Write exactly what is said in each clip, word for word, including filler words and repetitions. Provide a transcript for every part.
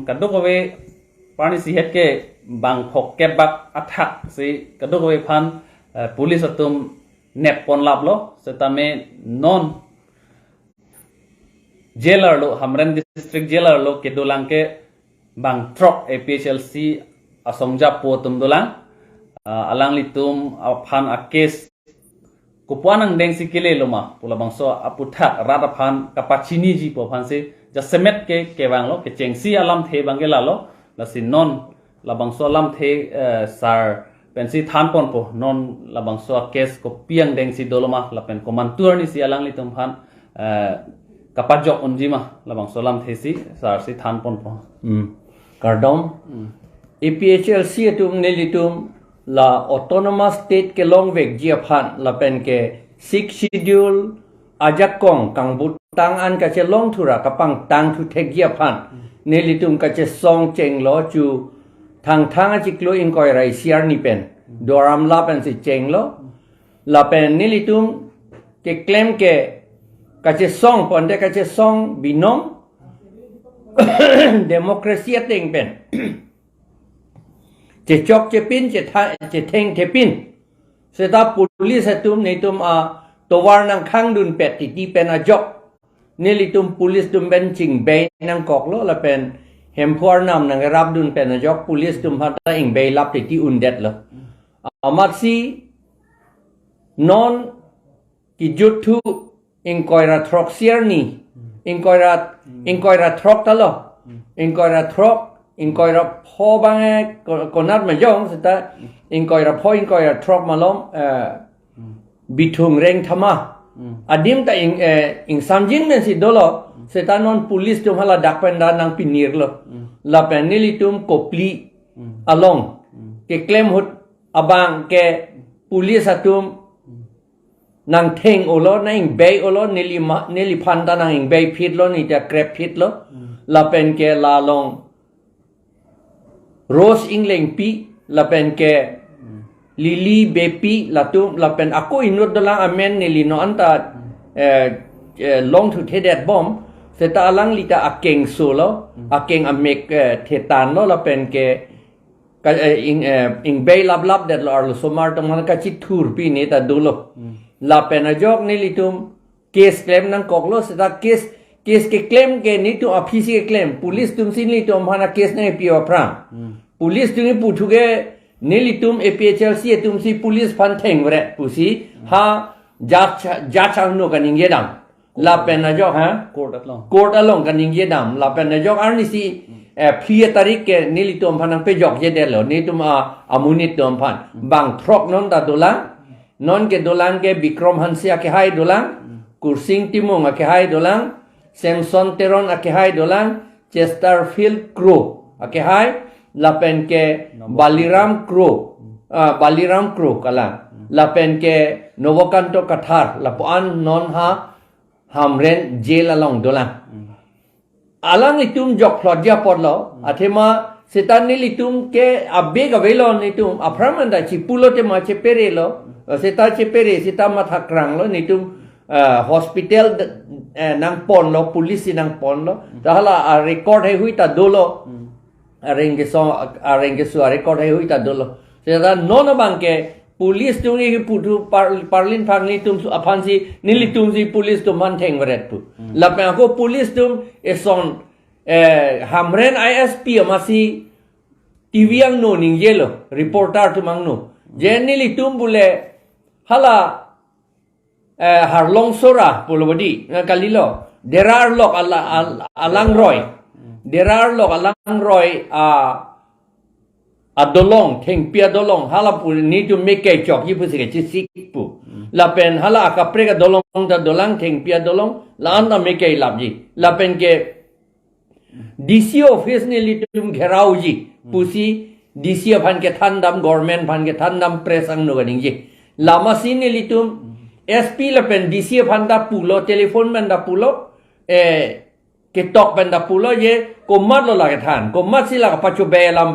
kadokave parni sihet ke bang phokep bak athak si kadokave aphan, eh, police atum nep pon laplo, setame non jail arlo, Hamren District Jail arlo kedolang ke bang throk A P H L C asong japo atum dolang. Ah, alanglitum aphan a-case kopuan angdeng si kele loma pu labangso aputhak rat aphan kapachiniji pu aphan si jasemet ke kevanglo, kechengsi alamthe abang ke lalo. Lasi non labangso alamthe, eh, sar pensi than ponpo, non labangso a-case kopi angdeng si doloma lapen komantu arni si alanglitum aphan, eh, kapajok unjima, labangso alamthe si sar si than ponpo. Hmm. Kardom. Hmm. A P H L C atum nelitum la autonomous state kelongvekji aphan lapen ke Sixth Schedule ajakong kangbutang an kachelong thura kapangtang thuthekji aphan nelitum kachesong chenglo chu Thangthang achiklo ingkoi ra isi arni pen, Duar Amla pensi chenglo. Lapen nelitum keklem ke kachesong ponte kachesong binong democracy ateng pen. Chechok chepin, chetha-, chetheng thepin. Seta police atum netum atovar nangkhangdunpet titi pen ajok nelitum police atum pen chingbei nangkoklo lapen Hemphu arnam nangrapdun pen ajok police atum aphan ta ingbei lap titi undetlo. Amatsi non kijut thu ingkoi ra throksi arni, ingkoi ra, ingkoi ra throk talo, ingkoi ra throk, ingkoi ra pho abang, eh, ko-, konat majong seta ingkoi ra pho, ingkoi ra throk malom, eh, Bithung Rengthama. Hmm. Adim ta ing, eh, ingsamjin pensi dolo, seta non police atum hala dak pen ta nangpinirlo. Hmm. Lapen nelitum Kopili, hmm, along, hmm, keklem ahut abang ke police atum nangtheng-olo, nang-ingbei olo, neli ma-, neliphan ta nang-ingbei phitlo, neta krep phitlo. Hmm. Lapen ke la along Rose Englengpi, lapen ke Lily Beypi, latum, lapen ako inut dolang amen neli non anta, eh, eh, longthuthedet bom, seta alangli ta akeng solo, akeng amek, eh, thetanlo, lapen ke ka, eh, ing, eh, ingbei laplapdetlo, arlosomar atum aphan kachithurpi neta dolo. Hmm. Lapen ajok nelitum case klem nangkoklo, seta case, case keklem ke netum aphi si keklem. Police atum si nelitum aphan a-case nangpi aphrang. Hmm. Police atum kipu thu ke nelitum A P H L C atum si police aphan thengvret pusi, hmm, ha judge, judge angno kaningjedam. Lapen ajok, ha? Court along. Court along kaningjedam. Lapen ajok arnisi, eh, phli tarik ke nelitum aphan nangpejokjedetlo. Netum a, amonit atum aphan. Bang throk non ta dolang. Non kedolang ke Bikrom Hanse akehai dolang. Kursing Timung akehai dolang. Samson Teron akehai dolang. Chesterfield Kro akehai. Lapen ke Baliram Kro. Ah, Baliram Kro kalang. Lapen ke Novokanto Kathar, lapu-an non ha Hamren jail along dolang. Hmm. Alanglitum jokphlotji apotlo, hmm, athema seta nelitum ke abeg avelo netum, aphrang anta chipulo tema cheperelo, seta chepere, seta mathakranglo netum, eh, hospital, eh, nangponlo, police si nangponlo, hmm, ta hala a-record heihui ta dolo. Hmm. Areng keso, areng keso a-record heihui ta dolo. Seta non abang ke police atum kipu thu par-, parlin phangli atum su-, aphan si nelitum si police atum aphan thengvret pu. Hmm. Lapen ako police atum eson, eh, Hamren I S P amatsi T V angno ningjelo, reporter atum angno. Je nelitum bule hala eh, Harlong Sora pulo bodi, eh, kalilo. Dera arlok ala-, al-, alangroi. Dera arlok alangroi, ah, adolong, thengpi adolong, hala pu netum mekei chokji pusi kachesik pu. Lapen hala akaprek adolong ta dolang, thengpi adolong, la-an ta mekei lapji. Lapen ke D C office nelitum gherauji, hmm, pusi D C aphan kethandam, government aphan kethandam, press angno kaningje. Lamasi nelitum S P lapen D C aphan ta pulo, telephone pen ta pulo, eh, ketok pen ta pulo je, komatlo la kethan, komatsi la kapachobei alam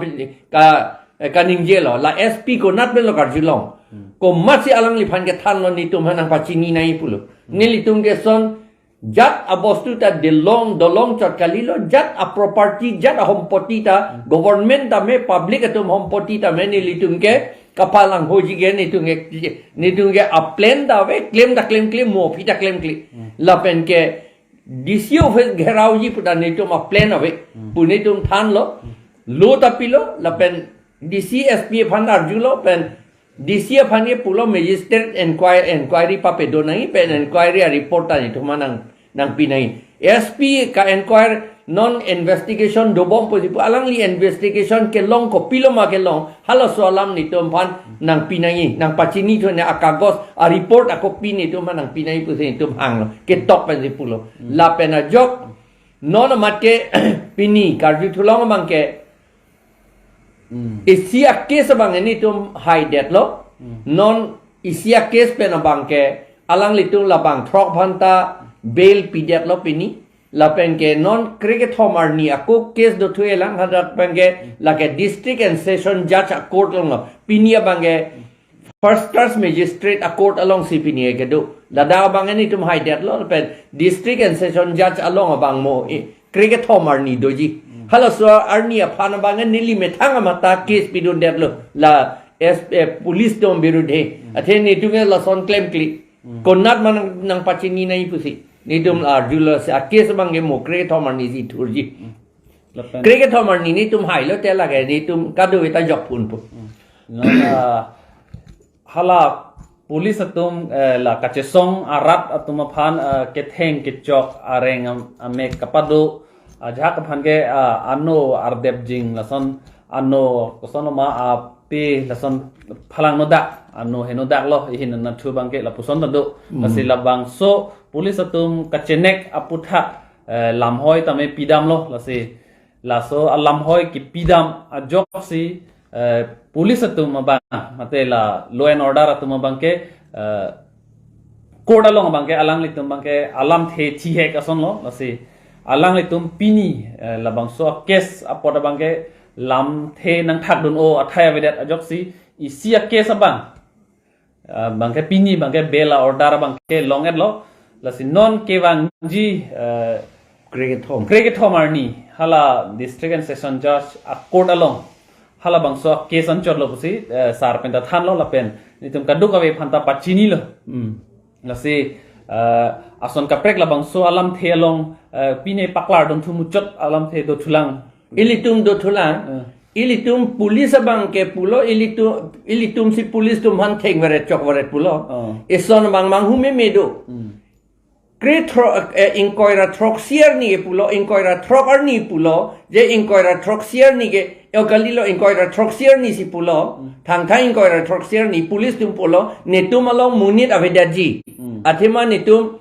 ka, eh, kaningjelo, la S P konat penlo karjulong. Hmm. Komatsi alangliphan kethanlo netum aphan nangpachini nangji pulo. Hmm. Nelitum ke son Jat abostu ta dolong, dolong chot kalilo, jat aproperty, jat ahompoti ta, government tame, public atum hompoti tame, nelitum ke kapalanghoji ke, netum ke, netum ke aplan ta ave, klem ta klem klem, mo aphi ta klem klem. Lapen ke D C office gherauji pu ta netum aplan ave, pu netum thanlo, lo ta pilo, lapen D C S P aphan arjulo, pen D C aphan ke pulo magistrate inquiry, inquiry papedo nangji, pen inquiry areport ta netum aphan nang, nangpi nangji. S P ka inquire non investigation dobom pusi pu, alangli investigation kelong kopilo ma kelong, halaso alam netum aphan nangpi nangji, nangpachinithu nangji, akagos, areport, acopy netum aphan nangpi nangji pusi netum hanglo, ketok pensi pulo. Lapen ajok, non amat ke pini karju thulong abang ke, Hmm. Isi a-case abang netum haidetlo. Hmm. Non isi a-case pen abang ke alanglitum labang throk aphan ta bail pidetlo pini. Lapen ke non krekethom arni ako case dothu-e lang, hadak pen ke lake District and Session Judge a-court along lo. Pini abang ke First Class Magistrate a-court alongsi pini kedo. Ladak abang netum haidetlo, lapen District and Session Judge along abang mo, eh, krekethom arni doji. Hmm. Halaso arni aphan abang neli methang amat ta case pidundetlo, la S, eh, police atum birudhe. Hmm. Athe netum ke lason klem klem. Hmm. Konat ma nang, nangpachini nangji pusi. Netum arjulo si a-case abang ke mo krekethom arnisi thurji. Hmm. Lapen krekethom arni netum hailo te lake netum kadokave ta jokpon po. Hmm. Non, ah, hala police atum, eh, la kachesong arat atum aphan, eh, ketheng kechok areng am-, amek kapado ajahak aphan ke, ah, ano ardep jing lason ano koson ma ape lason phalangnodak, ano henodaklo, ihin nathu abang ke lapuson ta do. Hmm. Lasi labangso police atum kachenek aputhak, eh, lamhoi tame pidamlo, lasi laso alamhoi kepidam ajoksi, eh, police atum abang, mate la law and order atum abang ke, eh, court along abang ke alanglitum abang ke alamthe thihek asonlo, lasi alanglitum pini, eh, labangso case apot abang ke lamthe nangthakdun-o athai avedet ajoksi isi a-case abang, ah, abang ke pini abang ke bail a-order abang ke long-etlo. Lasi non kevangji, eh, krekethom, krekethom arni hala District and Session Judge a-court along halabangso case anchotlo pusi, eh, sar pen ta thanlo, lapen netum kadokave aphan ta pachinilo. Hmm. Lasi, eh, ason kaprek labangso alamthe along, eh, pine paklardun thu muchot alamthe dothulang. Ilitum dothulang. Eh. Ilitum police abang ke pulo, ilitum, ilitum si police atum aphan thengvaret chokvaret pulo. Oh. Eson abang manghumeme do. Hmm. Krethro-, eh, inquiry throksi arni ke pulo, inquiry throk arni pulo, je inquiry throksi arni ke, yo kalilo inquiry throksi arnisi pulo, Hmm. thangthang inquiry throksi arni police atum pulo, netum along monit avedetji. Hmm. Athema netum,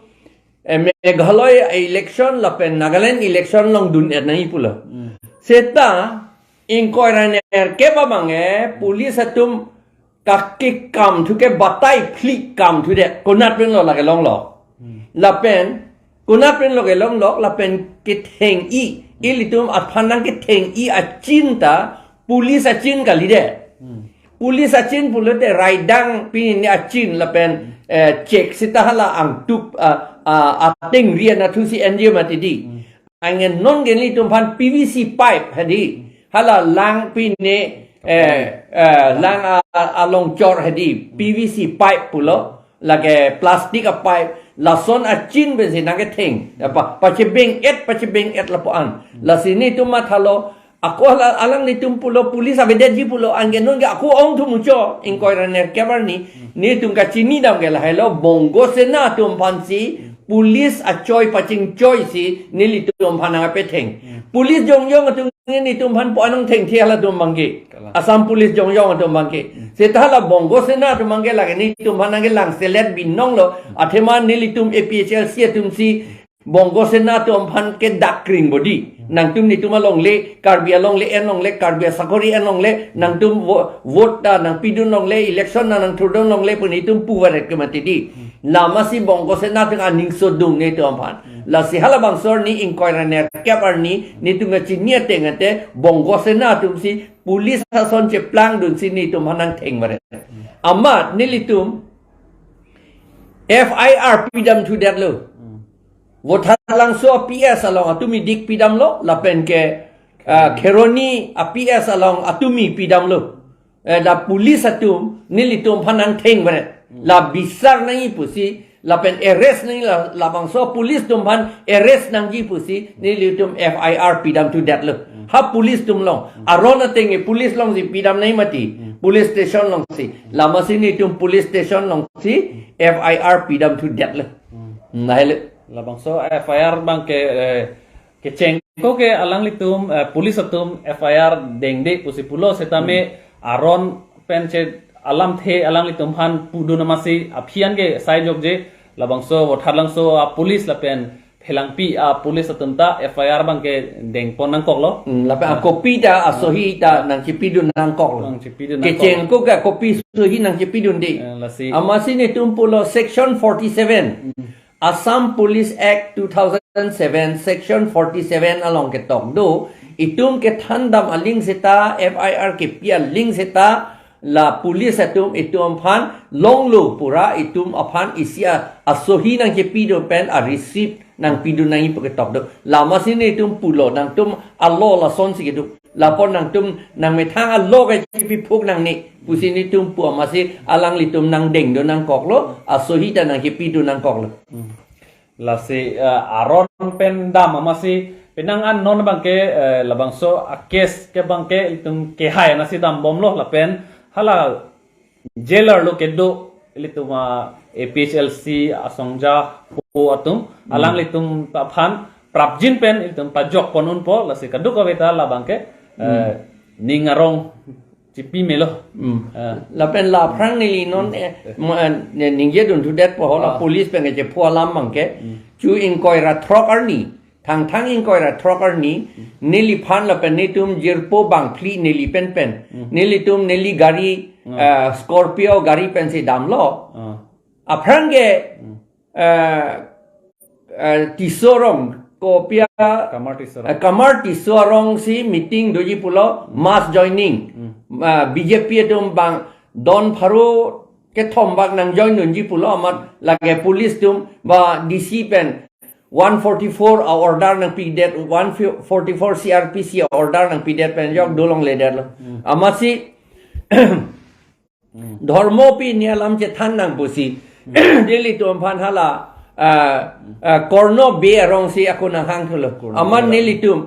eh, Meghalaya election lapen Nagaland election along dun-et nangji pulo. Hmm. Seta inquiry nerkep abang ke police atum kaki kamthu ke batai phlik kamthudet. Konat penlo lake longlo. Hmm. Lapen, konat penlo ke longlo, lapen ketheng-i, ilitum aphan nangketheng-i achin ta, police achin kalidet. Hmm. Police achin pulote raidang pini achin lapen, eh, check seta hala angtup, ah, ah, ateng rian athusi enji mati di. Hmm. Anke non ke nelitum aphan P V C pipe hedi. Hala lang pine, eh, eh, lang a, a, along chor hedi. P V C pipe pulo. Lake plastic a-pipe. Lason achin pensi nangketheng. Apa, pachebeng-et, pachebeng-et lapu-an. Lasi netum mathalo. Ako hala, alanglitum pulo, police avedetji pulo. Anke non ke ako ong thu muchot. Inquiry nerkep arni. Netum kachinidam ke lahelo. Bongo Sena atum aphansi police achoi pachingchoisi nelitum aphan nangpetheng. Hmm. Police jongjong atum nelitum aphan po anong thengthe halatum abang ke. Kalang. Assam Police jongjong atum abang ke. Hmm. Seta hala Bongo Sena atum abang ke lake netum aphan nangkelangselet binonglo. Hmm. Athema nelitum A P H L C atumsi Bongo Sena atum aphan ke dak kring bodi. Hmm. Nangtum netum alongle, Karbi alongle, enlongle, Karbi asakori enlongle, nangtum vo-, vote ta nangpidun longle, election ta nangthurdun longle, pu netum puvaret ke mati di. Hmm. Lamasi Bongo Sena atum aning sodung netum aphan. Hmm. Lasi halabangso arni inquiry nerkep arni netum kachini ateng ante Bongo Sena atumsi police ason cheplangdunsi netum aphan nangthengvaret. Hmm. Amat nelitum F I R pidamthudetlo. Hmm. Vothatlangso a P S along atumi dik pidamlo, lapen ke, ah, Kheroni a P S along atumi pidamlo. Eh, la police atum nelitum aphan nangthengveret. La bisar nangji pusi, lapen arrest nangji, la, labangso police atum aphan arrest nangji pusi, nelitum F I R pidamthudetlo. Ha police atum along. Aron ateng ke police alongsi pidam nangji mati. Police station alongsi. Lasi nelitum police station alongsi F I R pidamthudetlo. Nahile. Labangso F I R abang ke, eh, kecheng ako ke alanglitum, eh, police atum F I R dengde pusi pulo setame aron pen che alamthe alanglitum aphan pudun amatsi aphi an ke sai jokje, labangso Vothatlangso a police lapen Phelangpi a police atum ta F I R abang ke dengpon nangkoklo. Hmm, lapen akopi ta asohi ta nangchipidun nangkoklo. Nangchipidun nangkok. Kecheng ako ke akopi asohi nangchipidunde. Eh, lasi. Amatsi nelitum pulo section forty-seven. Assam Police Act two thousand seven, section forty-seven along ketok do, itum kethandam aling seta, F I R kepi aling seta, la police atum itum aphan longlo pura itum aphan isi a asohi nangchipidun pen a receipt nangpidun nangji pu ketok do. Lasi nelitum pulo nangtum alo lasonsi kedo. Lapen nangtum nangmethang alo ke chipiphuk nangne pusi nelitum pu amatsi alanglitum nangdengdun nangkoklo, asohi ta nangchipidun nangkoklo. Lasi, eh, aron pen dam amatsi penang an non abang ke, eh, labangso a case ke abang ke itum kehai anatsi dambomlo lapen hala jailer lo kedo ilitum a APHLC asongja po atum alanglitum aphan prapjin pen ilitum pajokpon unpo, lasi kadokave ta labang ke, eh, ning arong chipi melo. Hmm. Eh. Lapen la aphrang neli non, eh, ma, eh, ningjedunthudet po hala police pen kechepho alam abang ke. Chu ingkoi ra throk arni. Thangthang ingkoi ra throk arni. Neliphan lapen nelitum jirpo bangphli neli penpen. Nelitum neli gari, eh, Scorpio gari pensi damlo. Ah. Aphrang ke, eh, eh, Tisso arong, kopi a, Kamar Tisso arong. Eh, Kamar Tisso arongsi meeting doji pulo, mass joining. Ah, BJP atum bang don pharo kethom bak nangjoindunji pulo amat lake police atum ba DC pen one forty-four a order nangpidet, one forty-four CrPC a order nangpidet pen jok dolongledetlo. Amatsi dhormo pi ni alam chethan nang pusi. Nelitum aphan hala, ah, ah, Korno Bey arongsi ako nanghangthulo. Korno Bey arong. Amat nelitum,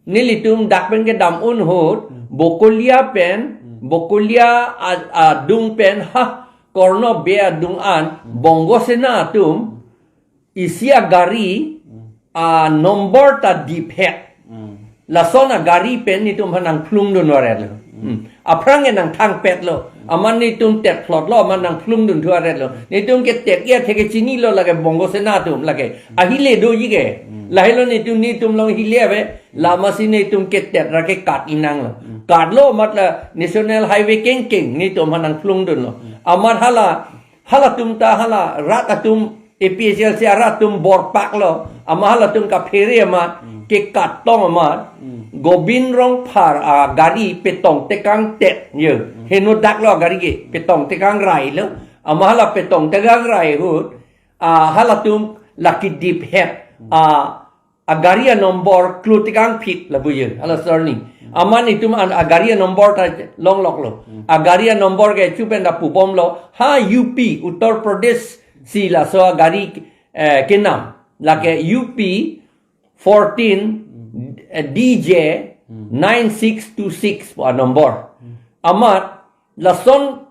nelitum dak pen kedam un ahut, Bokolia pen, Bokolia a, adung pen, ha, Korno Bey adung an, Bongo Sena atum, isi a gari, a number ta diphet. Lason a gari pen nelitum aphan nangphlungdun varetlo. Hmm. Aphrang ke nangthangpetlo. Amat nelitum tetphlotlo, amat nangphlungdunthu varetlo. Nelitum ketet ya theke chinilo lake Bongo Sena atum lake. Ahile doji ke. Lahelo nelitum nelitum along hile ave. Lasi nelitum ketet ra kekat inanglo. Katlo amat la National Highway kengkeng nelitum aphan nangphlungdunlo. Amat hala, halatum ta hala rat atum APHLC arat atum borpaklo, amat halatum kaphere amat, kekattong amat, Gobin Rongphar a gari petong tekangtet, ye. Heno daklo a gari ke, petong tekangrailo, amat hala petong tekangrai ahut, a halatum lake diphet, a, a gari a number klo tekangphit lapu ye, hala surname. Amat nelitum an a gari a number ta longloklo. A gari a number ke chu pen ta pubomlo, ha UP, Uttar Pradesh si laso a gari, eh, kenam. Lake UP fourteen, eh, DJ nine six two six pu a number. Amat lason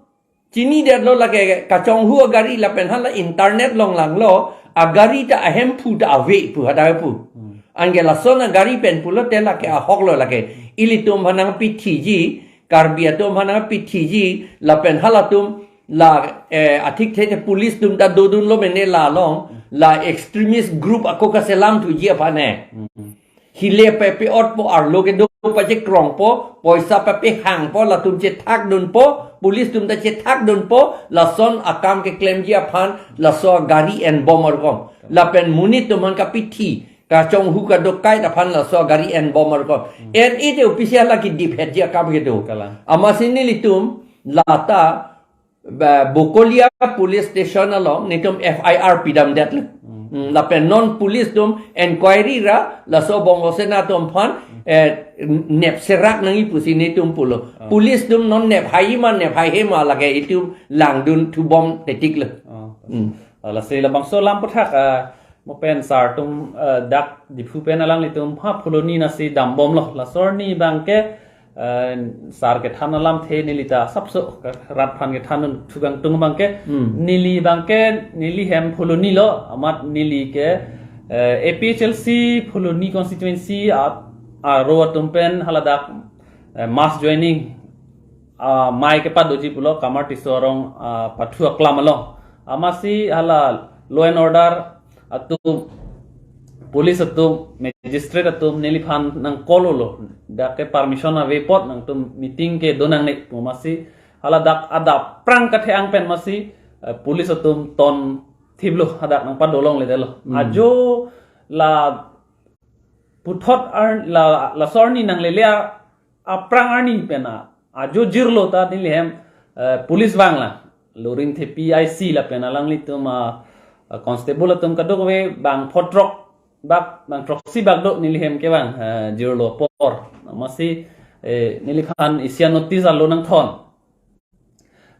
chinidetlo lake kachonghu a gari lapen hala internet along langlo, a gari ta ahemphu ta ave pu hadak pu. Anke lason a gari pen pulote lake ahoklo lake. Ilitum aphan nangpithiji, Karbi atum aphan nangpithiji, lapen halatum la, eh, athikthe police atum ta dodunlo mene la along, la extremist group ako kaselamthuji aphan he. Hile pe pe-otpo, arlo kedo pachekrongpo, poisa pe pehangpo, latum chethakdunpo, police atum ta chethakdunpo, lason akam keklemji aphan, laso gari enbom arkom. Lapen monit atum aphan kapithi, kachonghu kadokave aphan laso gari enbom arkom. En ite official lake diphetji akam kedo. Kalang. Amatsi nelitum, lata, ba, Bokolia Police Station along, nelitum F I R pidamdetlo. Hmm, lapen non police atum enquiry ra laso Bongo Sena atum aphan, eh, nep serak nangji pusi netum pulo. Police atum non nep hai ma nep haihe ma lake itum langdun thubom tetik lo. Oh. Hmm. Ah, lasi labangso alam aputhak, ah, mo pen sar atum, ah, dak Diphu pen alanglitum ha Phuloni nasi dambomlo. Laso arni abangke, eh, sar kethan alamthe neli ta sapso rat aphan kethan thukang tung abangke. Hmm. Neli abangke neli hem Phuloni lo, amat neli ke, eh, A P H L C Phuloni constituency a, aro atum pen haladak, eh, mass joining, ah, amei kepadoji pulo Kamar Tisso arong, ah, pathu aklam along. Amatsi hala law and order atum, police atum, magistrate atum neliphan nang call lo. Dak ke permission ave apot nangtum meeting kedo nangne pu amatsi haladak adap aphrang kathe-ang pen amatsi, eh, police atum ton thiplo, hadak nangpadolongledetlo. Hmm. Ajo la puthot ar-, la, laso arni nanglele a-, aphrang arni pen a, ajo jirlo ta neli hem, eh, police vanglo. Loringthepi I C lapen alanglitum a, a constable atum kadokave bang photrok bak, bang throksi bak do neli hem kevang, eh, jirlo apor. Amatsi, eh, neliphan isi a-notice alo nangthon.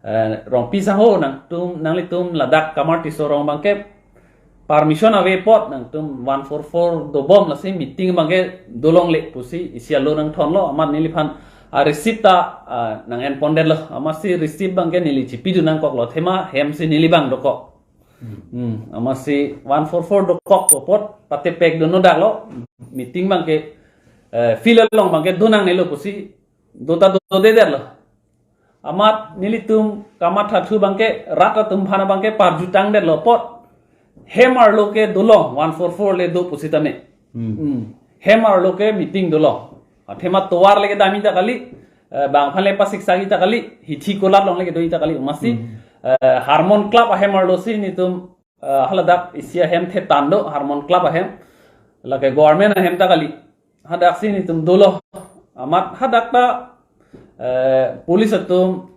Eh, Rongpi sangho nangtum, nanglitum ladak Kamar Tisso arong abangke permission ave apot nangtum one four four dobom, lasi meeting abangke dolongle pusi isi alo nangthonlo, amat neliphan a-receipt ta, ah, nang-enpondetlo, amatsi receipt abangke neli chipidun nangkoklo, athema hem si neli abang dokok. Hmm, amatsi one four four dokok apot patepekdunno daklo, meeting abangke, eh, field along abangke do nangnelo pusi do ta dodedetlo. Amat nelitum kamathathu abangke rat atum aphan abangke parjutangdetlo apot hem arlo ke dolong one four four le do pusitame. Hmm. Hmm. Hem arlo ke meeting dolong. Athema tovar le kedamji ta kali, eh, bang aphan le pasiksaji ta kali, hithi kolat along le kedoji ta kali, amatsi, Hmm. eh, Harmon Club ahem arlo si netum, eh, haladak isi ahem thetan do, Harmon Club ahem. Lake government ahem ta kali. Hadaksi netum dolo. Amat hadak ta, eh, police atum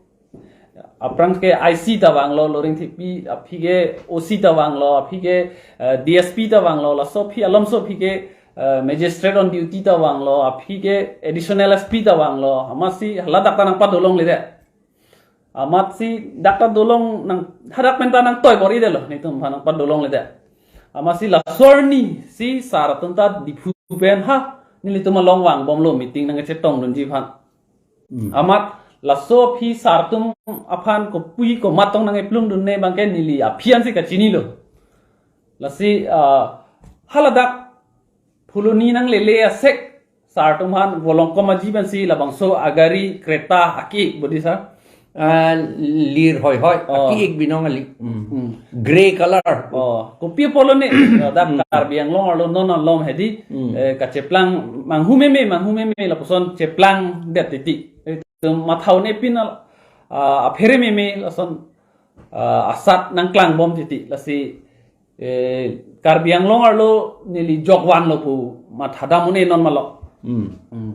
aphrang ke I C ta vanglo, Loringthepi aphi ke O C ta vanglo, aphi ke, eh, D S P ta vanglo, laso aphi alomso aphi ke, eh, magistrate on duty ta vanglo, aphi ke additional S P ta vanglo, amatsi haladak ta nangpadolongledet. Amatsi dak ta dolong nang, hadak pen ta nangtoi bor-idetlo, netum aphan nangpadolongledet. Amatsi laso arni si sar atum ta Diphu pen ha nelitum along vangbomlo meeting nangkechetongdunji aphan. Hmm. Amat laso aphi sar atum aphan kopi komat tong nangkeplungdunne abangke neli aphi ansi kachinilo. Lasi, ah, haladak Phuloni nanglele asek sar atum aphan volongkom aji pensi labangso agari Creta aki bodi sar. Ah, lir hoi hoi, Oh. Aki-ik binong kali. Hmm. Hmm. Grey color. Oh, kopi apotlo ne, dak Hmm. Karbi Anglong arlo non alom hedi, Hmm. eh, kacheplang manghumeme, manghumeme lapuson cheplangdet titi. Itum mathaune pin al, ah, apherememe lason, ah, asat nangklangbom titi. Lasi, eh, Karbi Anglong arlo neli jokvanlo pu mathadam un-e non malok. Hmm. Hmm.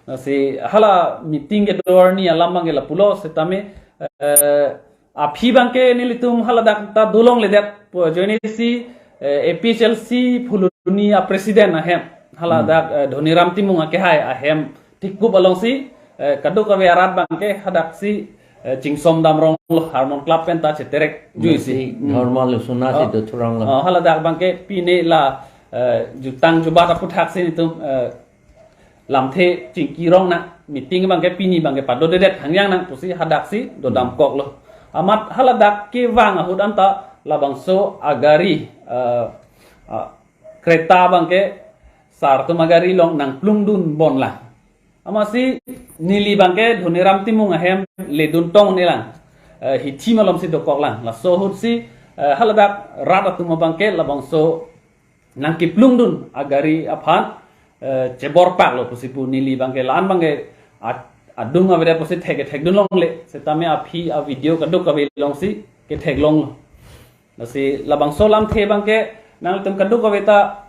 Lasi hala meeting kedo arni alam abangke lapulo setame, eh, aphi abangke nelitum haladak ta dolongledet pu ajoine si, eh, A P H L C Phuloni a-president ahem. Haladak, Hmm. eh, Dhoniram Timung akehai ahem thikup alongsi, eh, kadokave arat abangke hadaksi, eh, chingsomdam ronglo, Harmon Club pen ta cheterek juisi. Masi Hmm. Dharma Lusuna si Oh. do thuranglo. Oh, haladak abangke pine la, eh, jutang jubat aphuthaksi netum, eh, lamthe chingki rong nang, meeting abangke pini abangke padodedet hangyang nang pusi hadaksi dodamkoklo. Amat haladak kevang ahut anta labangso agari, eh, ah, Creta abangke sar atum agari along nangplungdunbom lang. Amatsi neli abangke Dhoniram Timung ahem ledun tong un-e lang. Eh, hithi malomsi dokok lang. Laso ahutsi, eh, haladak rat atum abangke labangso nangkeplungdun agari aphan, eh, cheborpaklo pusi pu neli abangke la-an abangke ad-, adung avedet pusi thek thekdun longle. Setame aphi a-video kadokave alongsi kethek longlo. Lasi labangso lamthe abangke nanglitum kadokave ta,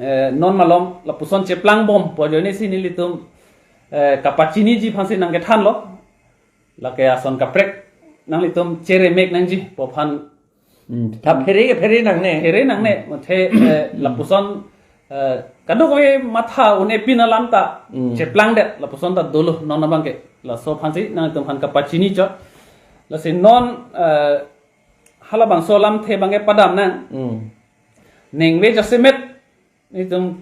eh, non malom lapuson cheplangbom pu ajoine si nelitum, eh, kapachiniji aphansi nangkethanlo. Lake ason kaprek nanglitum cheremek nangji pu aphan Hmm. Thap phere ke phere nangne. Phere nangne, mathe, eh, lapuson, eh, kadokave matha un-e pin alam ta, Hmm. cheplangdet, lapuson ta dolo, non abang ke. Laso aphansi, nangtum aphan kapachini chot. Lasi non, eh, halabangso alamthe abang ke padam nang. Hmm. Ningve jasemet, itum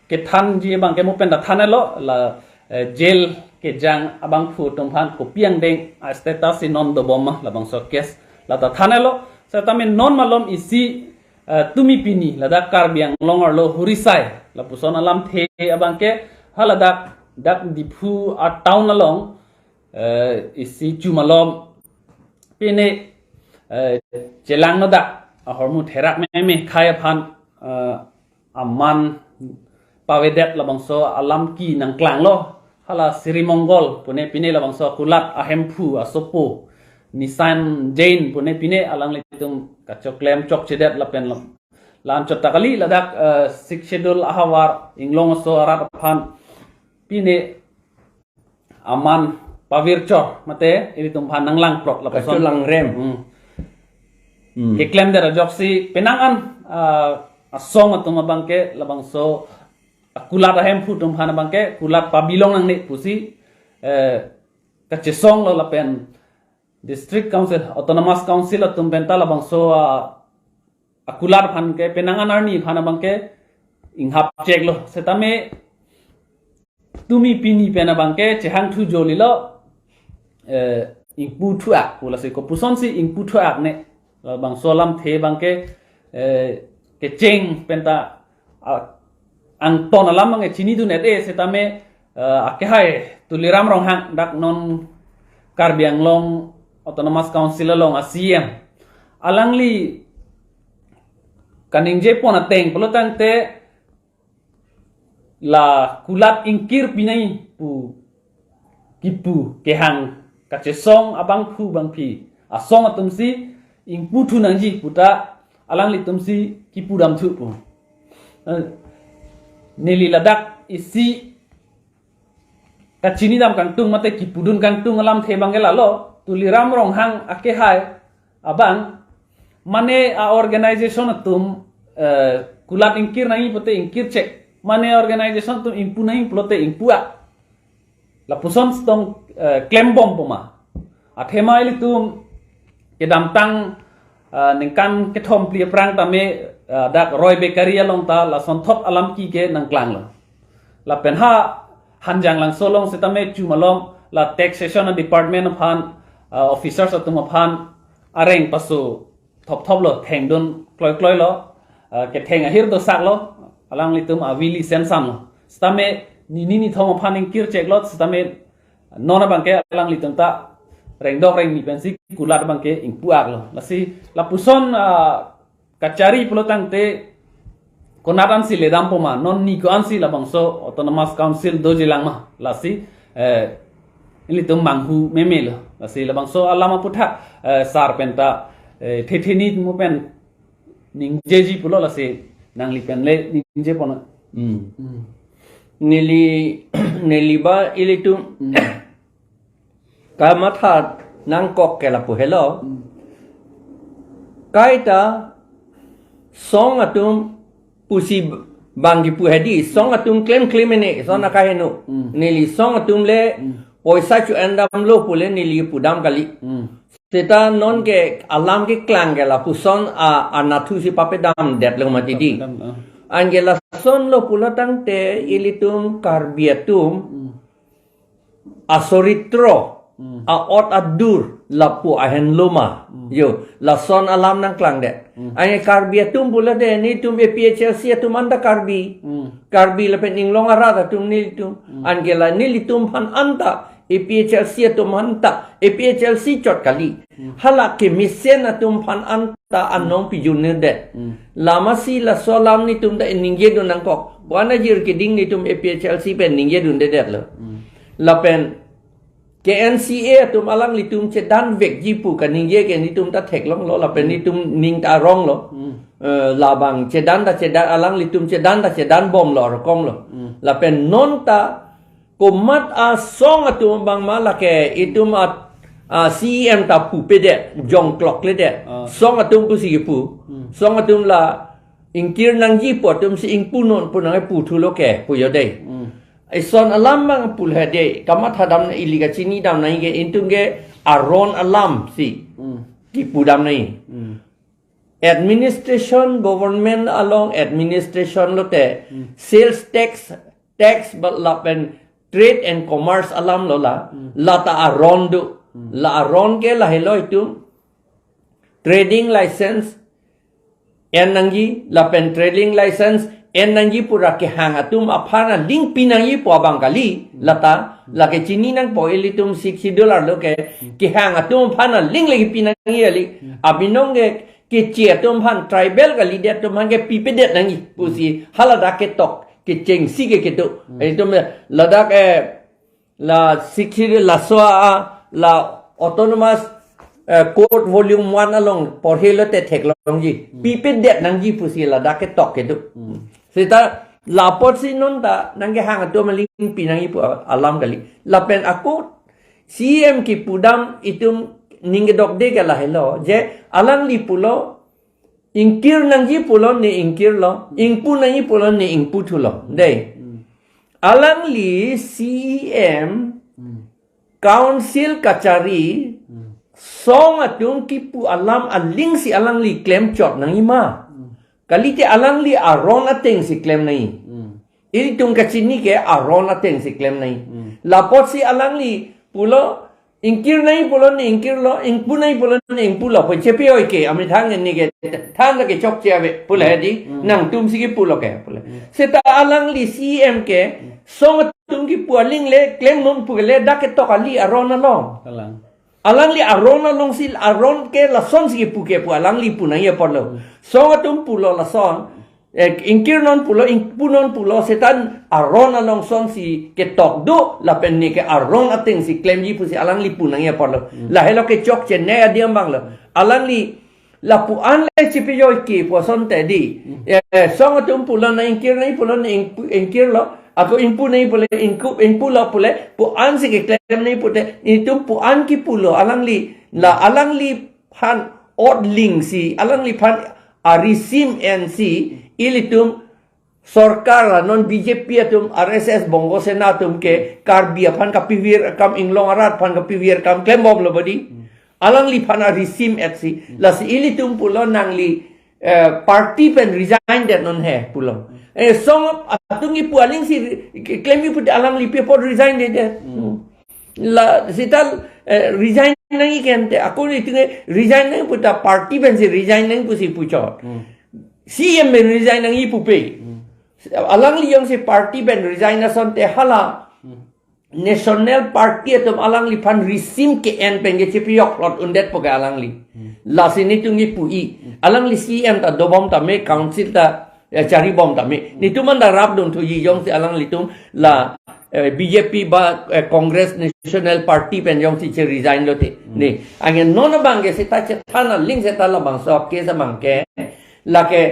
kethanji abang ke mo pen ta thanlo, la, eh, jail kejang abangphu atum aphan kopi angdeng a-status si non dobom ma labangso case, la ta thanlo. Setame non malom isi, eh, tumi pini ladak Karbi Anglong arlo Hurisai lapuson alamthe abang ke haladak dak Diphu a-town along, eh, isi chu malom pine, eh, chelangno dak ahormu therak meme khei aphan, eh, aman pavedet labangso alam ke nangklanglo. Hala Sri Mongol pune pine labangso akulat ahemphu asopo Nisan Jain pune pine alanglitum kachoklem chokchedet lapen lam, lam chot ta kali ladak, eh, Sixth Schedule ahavar inglong aso arat aphan pine aman pavirchor mate ilitum aphan nanglangprok lapuson. Kacholangrem. Hmm. Hmm. Keklemdet ajoksi penang an, ah, asong atum abang ke labangso akulat ahemphu atum aphan abang ke kulat pabilong nangne pusi, eh, kachesonglo lapen District Council, Autonomous Council atum pen ta labangso, ah, akulat aphan ke penang an arni aphan abang ke inghap cheklo. Setame tumi pini pen abang ke chehangthu jolilo, eh, ingpu thuak, pu lasi kopuson si ingpu thuak ne, labangso alamthe abang ke, eh, kecheng pen ta, ah, angton alam abang ke chinidun-et-e setame, eh, akehai Tuliram Ronghang dak non Karbi Anglong Autonomous Council along a-C E M. Alangli kaningje pon ateng pulo tangte la kulat ingkir pinai pu kipu kehang kachesong abangphu bangphi asong atum si ingpu thu nangji pu ta alanglitum si kipu dam thu pu. Eh, neli ladak isi kachini dam kangtung mate kipudun kangtung alamthe abang ke lalo, Tuliram Ronghang akehai abang, mane a-organization atum, eh, kulat ingkir nangji pulote ingkir chek, mane organization atum ingpu nangji pulote ingpu-ak. Lapuson sitong, eh, klembom poma. Athema ilitum kedamtang, eh, ningkan kethom phli aphrang tame, eh, dak Roy Bakery along ta lasonthot alam ke ke nangklanglo. Lapen ha Hanjanglangso along setame chu malom la taxation department aphan, eh, officers atum aphan areng paso thopthoplo, thengdun kloikloilo, eh, ketheng ahir dosaklo, alanglitum avili sensamlo. Setame nini nithom aphan ingkir cheklo, setame non abang ke alanglitum ta rengdok rengni pensi kulat abang ke ingpu-aklo. Lasi lapuson, ah, kachari pulo tangte konat ansi ledam poma, non ni ko-ansi labangso Autonomous Council dojilang ma. Lasi, eh, ilitum manghu memelo. Lasi labangso alam aputhak, eh, sar pen ta, eh, thetheni mo pen ningjeji pulo lasi nangli pen le ningje pon. Hmm. Hmm. Neli, neli ba ilitum Hmm. kamatha nangkok ke lapu helo. Hmm. Kaita song atum pusi bang kipu hedi, song atum klem klem ene, song Hmm. akaheno. Hmm. Neli song atum le Hmm. poisa chu-en damlo pule neli pudam kali. Hmm. Seta non ke alam keklang ke lapuson a, anatthu si papedamdetlo mati di. Papedam, ah. Anke lasonlo pulo tangte ilitum Karbi atum Hmm. asoritro, Hmm. a-ot adur lapu ahenlo ma. Hmm. Yo, lason alam nangklangdet. Hmm. Anke Karbi atum pulote nelitum A P H L C atum anta Karbi. Hmm. Karbi lapen inglong arat atum nelitum. Hmm. Anke la nelitum aphan anta A P H L C atum anta A P H L C chot kali. Hmm. Hala kemesen atum aphan anta anong pijunirdet. Hmm. Lamasi laso alam nelitum ta ningjedun nangkok. Pu-an ajir keding nelitum A P H L C pen ningjedundedetlo. Hmm. Lapen K N C A atum alanglitum chedanvekji pu kaningje ke nelitum ta theklonglo, lapen Hmm. nelitum ning ta aronglo. Hmm. Eh, labang chedan ta chedan, alanglitum chedan ta chedanbomlo, arokonglo. Hmm. Lapen non ta komat asong atum abang ma lake itum at Ah, C E M ta pupedet, jongklokledet. Ah. Song atum pusi kipu. Hmm. Song atum la ingkir nangji pu atum si ingpunon pu nangpu thulo ke pu jo dei. Hmm. Eson alam abang pu le dei. Kamatha dam nang ili kachinidam nang ke, itum ke aron alam si. Hmm. Kipu dam nang. Hmm. Administration, government along administration lote, Hmm. sales tax, tax ba lapen trade and commerce alam lo la, Hmm. lata aron do, Hmm. La aron ke lahelo itum trading license en nangji, lapen trading license en nangji pura kehang atum aphan aling pi nangji pu abang kali, Hmm. Lata, lake chini nangpo ilitum Sixth Schedule arlo ke, Hmm. Kehang atum aphan aling lagi pi nangji kali, Hmm. Abinong ke, keche atum aphan tribal kalidet atum aphan ke pipedet nangji pusi haladak ketok kechengsi ke kedo. Hmm. Itum ladak, eh, la Sixth Schedule laso a, la autonomous, eh, code volume one along porhe lote theklongji. Hmm. Pipedet nangji pusi ladak ketok kedo. Hmm. Seta lapotsi non ta nangkehang atum aling pi nangji pu alam kali. Lapen ako C E M kipu dam itum ning kedokde ke lahelo, je alangli pulo, ingkir nangji pulo ne ingkirlo, ingpu nangji pulo ne ingpu thulo. Dei. Hmm. Alangli C E M, Hmm. Council kachari, Hmm. song atum kipu alam aling si alangli klemchot nangji ma. Hmm. Kalite alangli aron ateng si klem nangji. Hmm. Ilitum kachini ke aron ateng si klem nangji. Hmm. Lapotsi alangli pulo, ingkir nangji pulo ne ingkirlo, ingpu nangji pulo ne ingpulo. Pu chepi oi ke, amethang ne ke, than lake chokche ave, pu le Hmm. Di, Hmm. Nangtum si kipulo ke, pu le. Hmm. Seta alangli C E M ke, Hmm. song atum kipu aling le, klemnon pu le, dak ketok kali aron along. Kalang. Alangli aron along si, aron ke lason si kipu ke pu alangli pu nangji apotlo. Hmm. Song atum pulo lason, eh, ingkirnon pulo, ingpunon pulo, seta aron along son si ketok do, lapen ne ke aron ateng si klemji pusi alangli pu nangji apotlo. Hmm. Lahelo ke chokche ne adim abang lo. Alangli lapu an le chepi oi ke pu asonte di. Hmm. Eh, song atum pulo ne ingkir nangji pulo ne ingpu, ingkirlo. Ako ingpu nangji pu le ingku, ingpulo pu le pu an si keklem nangji pute. Itum pu an kipulo alangli. La Hmm. Alangli aphan ot ling si, alangliphan arisim en si, ilitum sorkar la non B J P atum, R S S, Bongo Sena atum ke Karbi aphan kapivir akam, Inglong arat aphan kapivir akam klembomlo bodi. Hmm. Alangliphan arisim et si, Hmm. lasi ilitum pulo nangli, eh, party pen resign det non he pulo. Hmm. Eh, song atum kipu aling si re-, ke-, klemji pute alangli pi apot resign dedet. Hmm. Hmm. La seta, eh, resign nangji kente, ako itum ke resign nangji puta party pen si resign nangji pusi puchot. Hmm. C E M pen resign nangji pupe. Hmm. Alangli jongsi party pen resign asonte hala. Hmm. National Party atum alangliphan risim ke-en pen ke chepi joklot undet pu ke alangli. Hmm. Lasi netum kipu-i. Hmm. Alangli C E M ta dobom tame, council ta, eh, charibom tame. Hmm. Netum anta rapdun thuji jongsi alanglitum la, eh, B J P ba, eh, Congress National Party pen jongsi che resign lote. Hmm. Ne, anke non abang ke seta chethan aling seta labangso case abang ke. Lake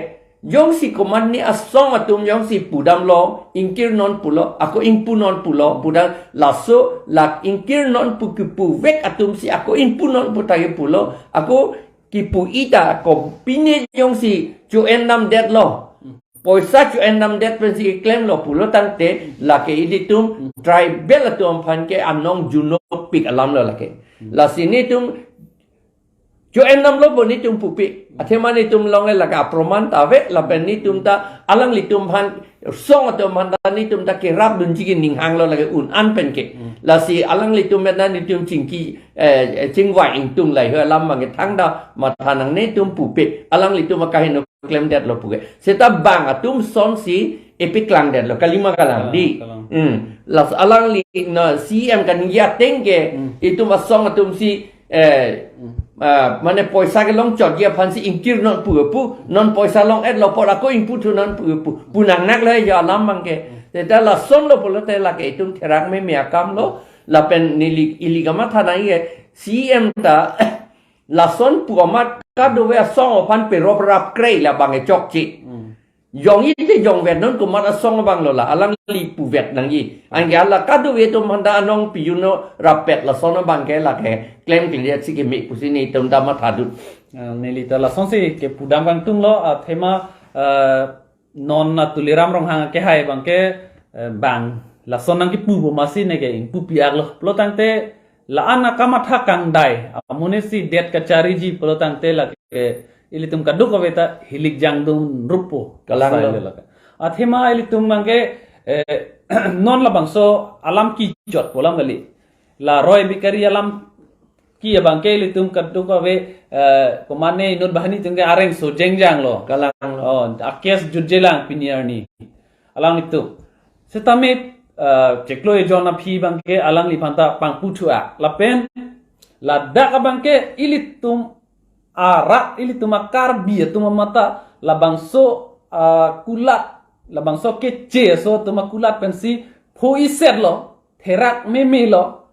jongsi komatne asong atum jongsi pudamlo, ingkirnon pulo, ako ingpunon pulo, pudam laso la ingkirnon pu kipuvek atum si ako ingpunon pu ta kipulo, ako kipu-i ta kopine jongsi cho-en damdetlo. Poisa cho-en damdet pensi klemlo pulo tangte lake ilitum tribal atum aphan ke anong junopik alam lo lake. Lasi netum cho-en damlo pu netum pupe. Athema netum along lake aproman ta ave, lapen netum ta alanglitum aphan song atum aphan ta netum ta kerapdunji ke ning hanglo lake un-an pen ke. Hmm. Lasi alanglitum mena netum chingki, eh, chingvai ingtung lahei alam abang ke thangta matha nangne netum pupe. Alanglitum akaheno klemdetlo pu ke. Seta bang atum son si epi klangdetlo. Kalima kalang. Kalang, di. Kalang. Hmm. Lasi alangli na C E M kaningje ateng ke, Hmm. itum asong atum si, eh, Hmm. ah, mane poisa kelong chotji aphan si ingkirnon pu pu, non poisa long-etlo apot ako ingpu thunon pu pu. Pu nangnaklo jo alam abang ke. Hmm. Seta lasonlo pulote lake itum therak meme akamlo, lapen neli ili kamatha nangji C E M ta lason pu amat kadokave asong aphan perop rap krei labang ke chokche. Hmm. Jongji te jongvet non komat asong abang lo la, alangli puvet nangji. Anke hala kadokave atum aphanta anong piyun no rapet lason abang ke lake klemkledet si keme pusi nelitum ta mathadun. Ah, neli ta lasonsi kepudam kangtung lo, athema, eh, non na Tuliram Ronghang kehai abang ke, eh, bang lason nangkepu pu masi neke ingpupi aklo. Pulo tangte la-an akamatha kangdai amonit si det kachariji pulo tangte lake ilitum kadokave ta hilik jangdun rupo. Kalang lo. Style lake. Athema ilitum abang ke, eh, non labangso alam kejut pu alam kali. La Roy Bakery alam ke abang ke ilitum kadokave, eh, komatne inut banghini atum ke areng so jengjang lo. Kalang lo. Oh, a-case jutjelang pini arni. Alanglitum. Setame, eh, chiklo ejon aphi abang ke alangli aphanta pangputhu-ak. Lapen ladak abang ke ilitum arat, ilitum a-Karbi atum amat ta labangso, ah, kulat, labangso keche aso atum akulat pensi pho iset lo, therak meme lo.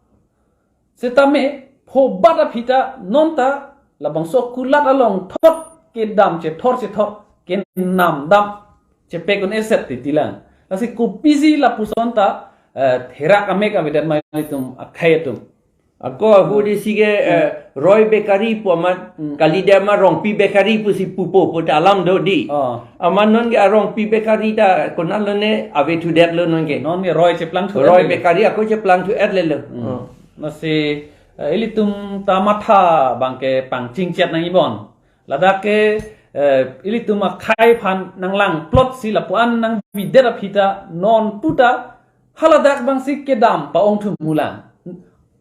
Setame phobat aphi ta non ta labangso kulat along thot kedam chethor chethor kenam dam chepek un-eset titi lang. Lasi kopisi lapuson ta, eh, therak amek avedet ma ilitum akhei atum. Ako ahut isi ke, eh, Roy Bakery pu amat, hmm, kalidet ma Rongpi Bakery pusi pupo pu ta alam do di. Oh. Amat non ke a-Rongpi Bakery ta konat lo ne ave thudet lo non ke. Non ke Roy cheplangthu Roy et le. Bakery ako cheplangthu et le lo. Hmm. Oh. Lasi, eh, ilitum ta matha abang ke pangchingchet nangji bon. Ladak ke, eh, ilitum akhei aphan nanglangplot si lapu-an nangbidet aphi ta non pu ta haladak abang si kedam pa-ongthu mulang.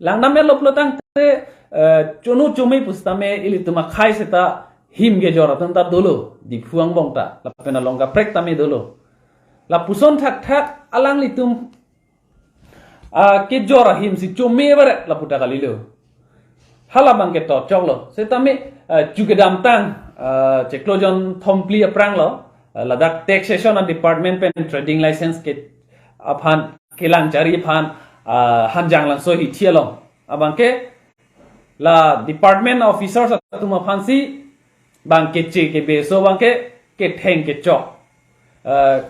Langdam et lo pulo tangte, eh, chonu chome pusitame ilitum akhei seta him kejor atum ta dolo, Diphu angbong ta, lapen along kaprek tame dolo. Lapuson thakthak alanglitum, ah, kejor ahim si chome baret lapu ta kalilo. Hala abang ke tochok lo. Setame, eh, chu kedamtang, eh, chiklo jonthom phli aphrang lo, eh, ladak taxation a-department pen trading license ke aphan kelang chari aphan, eh, Hanjanglangso hithi along abang ke la department officers atum aphan si abang keche kebe aso abang ke ketheng kechok, eh,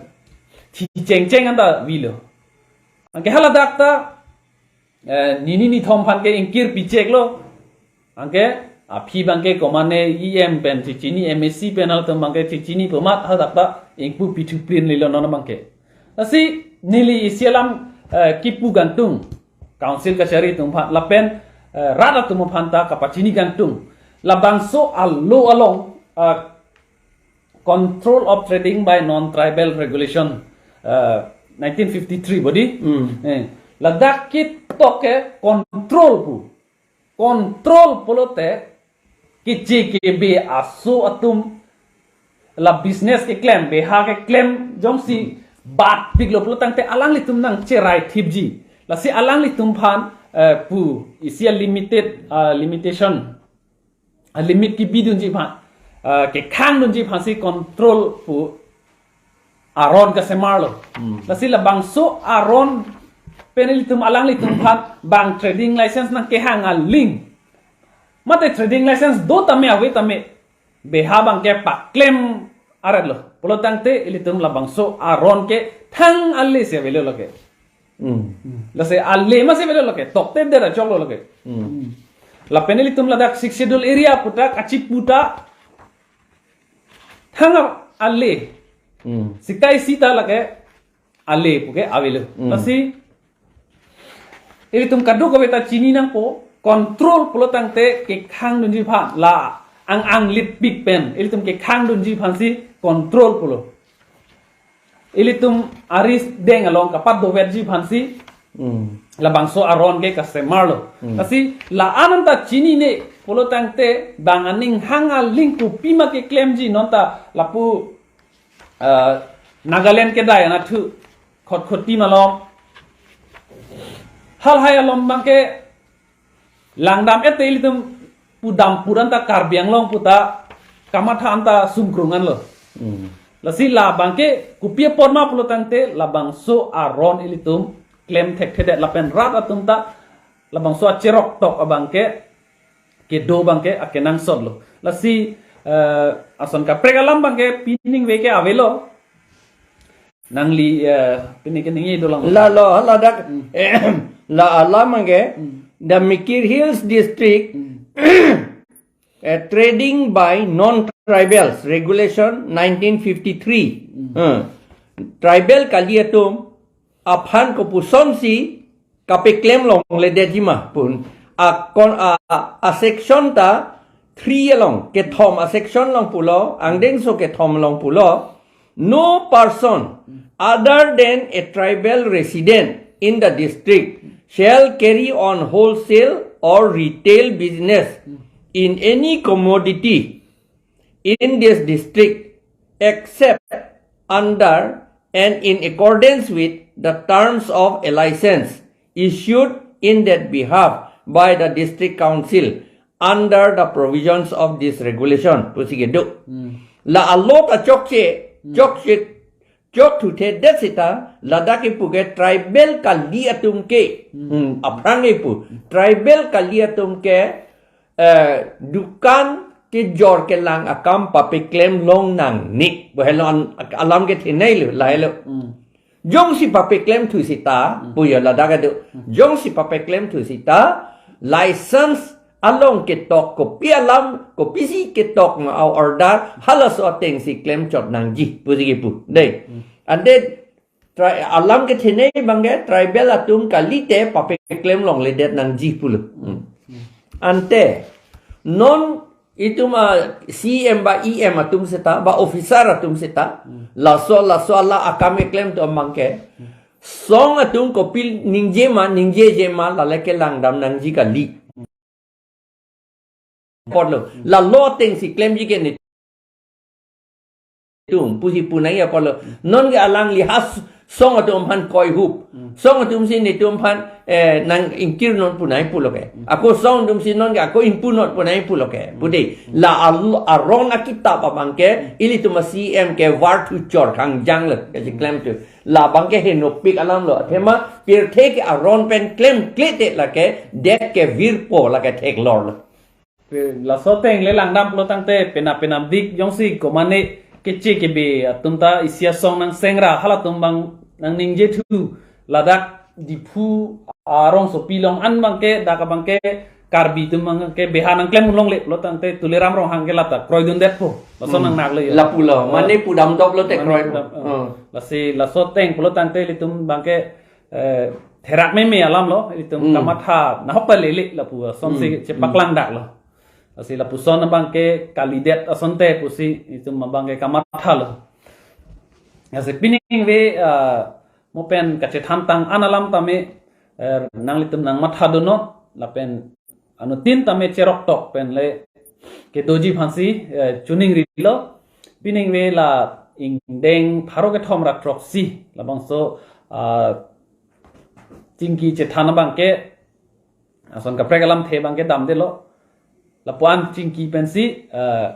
thi chengcheng anta avelo. Anke haladak ta, eh, nini nithom aphan ke ingkir pichek lo. Anke aphi abang ke komatne E M pen chichini, M A C pen halatum abang ke chichini pu amat hadak ta ingpu pithu plin lilo non abang ke. Lasi neli isi alam, eh, kipu kangtung, council kachari atum aphan lapen, eh, rat atum aphan ta kapachini kangtung. Labangso alo along, eh, Control of Trading by Non-Tribal Regulation, eh, nineteen fifty-three bodi. Hmm. Eh, ladak ketok ke control pu. Control pulote keche kebe aso atum la business keklem, beha keklem jongsi bat piklo pulo tangte alanglitum nangcherai thipji. Lasi alanglitum aphan, eh, pu isi a-limited, ah, limitation, a-limit kebidunji aphan, ah, kekhangdunji aphan si control pu aron kasemar lo. Hmm. Lasi labangso aron pen ilitum alanglitum aphan abang trading license nangkehang aling, mate trading license do tame ave tame beha abang ke paklem aret lo pulo tangte ilitum labangso aron ke thang ale si avelo lake. Hmm. Lasi ale ma si avelo lake, tokte dera choklo lake. Hmm. Lapen ilitum ladak Sixth Schedule area pu ta kachipu ta thang ale. Hmm. Sikai sita lake ale puke avelo. Hmm. Lasi ilitum kadokave ta chini nangpo, control pulo tangte kekhangdunji aphan, la ang-ang lipik pen ilitum kekhangdunji aphan si control pulo. Ilitum arideng along kapat doverji aphan si, hmm, labangso aron ke kasemar lo. Hmm. Lasi la-an anta chinine pulo tangte abang aning hang aling kopima keklemji non ta lapu, eh, Nagaland kedai anatthu Khatkhati malom, halahai alom abang ke langdam et te ilitum pudam pur anta Karbi Anglong pu ta kamatha anta sungkrung anlo. Hmm. Lasi labang ke kopi apot ma pulo tangte labangso aron ilitum klem thekthedet lapen rat atum ta labangso acherok tok abang ke kedo abang ke akenangsot lo. Lasi, eh, ason kaprek alam abang ke pining ve ke avelo. Nangli, eh, pini ke ningje dolang. La lo, ladak, la alam abangke, the Mikir Hills District, eh, trading by non-tribals, Regulation nineteen fifty-three. Eh, tribal kali atum aphan kopusonsi kapeklem longledetji ma pu. Akon a, a, a section ta three along, kethom a section along pulo, angdengso kethom along pulo, no person other than a tribal resident in the district shall carry on wholesale or retail business in any commodity in this district except under and in accordance with the terms of a license issued in that behalf by the district council under the provisions of this regulation pusi kedo. Hmm. La a-law ta chokche, hmm, chokche, chok thuthe det seta, ladak kipu ke tribal kali atum ke, hmm, aphrang kipu, tribal kali atum ke, eh, dukan kejor kelang akam papeklem longnang ni. Bo helo an-, alam kethenei lo, lahelo. Hmm. Jongsi papeklem thu seta, hmm, puyo ladak kedo. Hmm. Jongsi papeklem thu seta, license along ketok kopi alam, kopisi ketok ma a-order, halaso atengsi klemchot nangji, pusi kipu. Dei. Hmm. Ante tri-, alam kethenei abangke tribal atum kalite papeklem longledet nangji pulo. Hmm. Ante non itum a-C M ba E M atum seta, ba officer atum seta, hmm, laso, laso ala akam keklem atum abangke, hmm, song atum kopi ningje ma, ningjeje ma, lale kelangdam nangji kali. Apotlo, la law atengsi klemji ke netum, pusi punai apotlo. Non ke alangli ha s-, song atum aphan koihup. Hmm. Song atumsi netum aphan, eh, nang ingkir non punai pulo ke. Hmm. Ako song atumsi non ke ako ingpu non punai pulo ke. Hmm. Pu dei, la al-, aron akitap abangke, hmm, ilitum a-C M ke var thu chor kangjang lo, kacheklemthu. Labangke henopik alam lo. Athema pirthe ke aron pen klemklete lake det ke virpo lake theklor lo. Pe-, laso ateng le langdam pulo tangte penap penapdik jongsi komane keche kebe atum ta isi asong nang sengra halatum abang nang ningje thu ladak Diphu arongsopi along an abangke dak abangke Karbi atum abangke beha nang klem longle pulo tangte Tuliram Ronghang ke lata kroidundetpo. Laso, hmm, nang nakle yo. Lapulo. Oh. Mane pudam doplo te, mane kroi. Pudam, oh. Oh. Lasi laso ateng pulo tangte ilitum abangke, eh, therak meme alam lo, ilitum, hmm, kamatha nahok ta lele lapu asonsi, hmm, chepaklangdaklo. Lasi lapuson abangke kalidet asonte pusi ilitum abangke kamathalo. Lasi pining ave, ah, mo pen kachethan tang an alam tame, eh, nanglitum nang mathadunnon, lapen anuttin tame cheroktok pen le kedoji aphansi, eh, chuning rilo. Pining ave la ingdeng pharo kethom ra throksi labangso, ah, chingki chethan abangke ason kaprek alamthe abangke damdelo. Lapu-an chingki pensi, eh,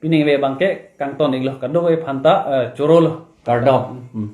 pining ave abangke kangton-iklo, kadokave aphanta, eh, chorolo. Kardom. Hmm.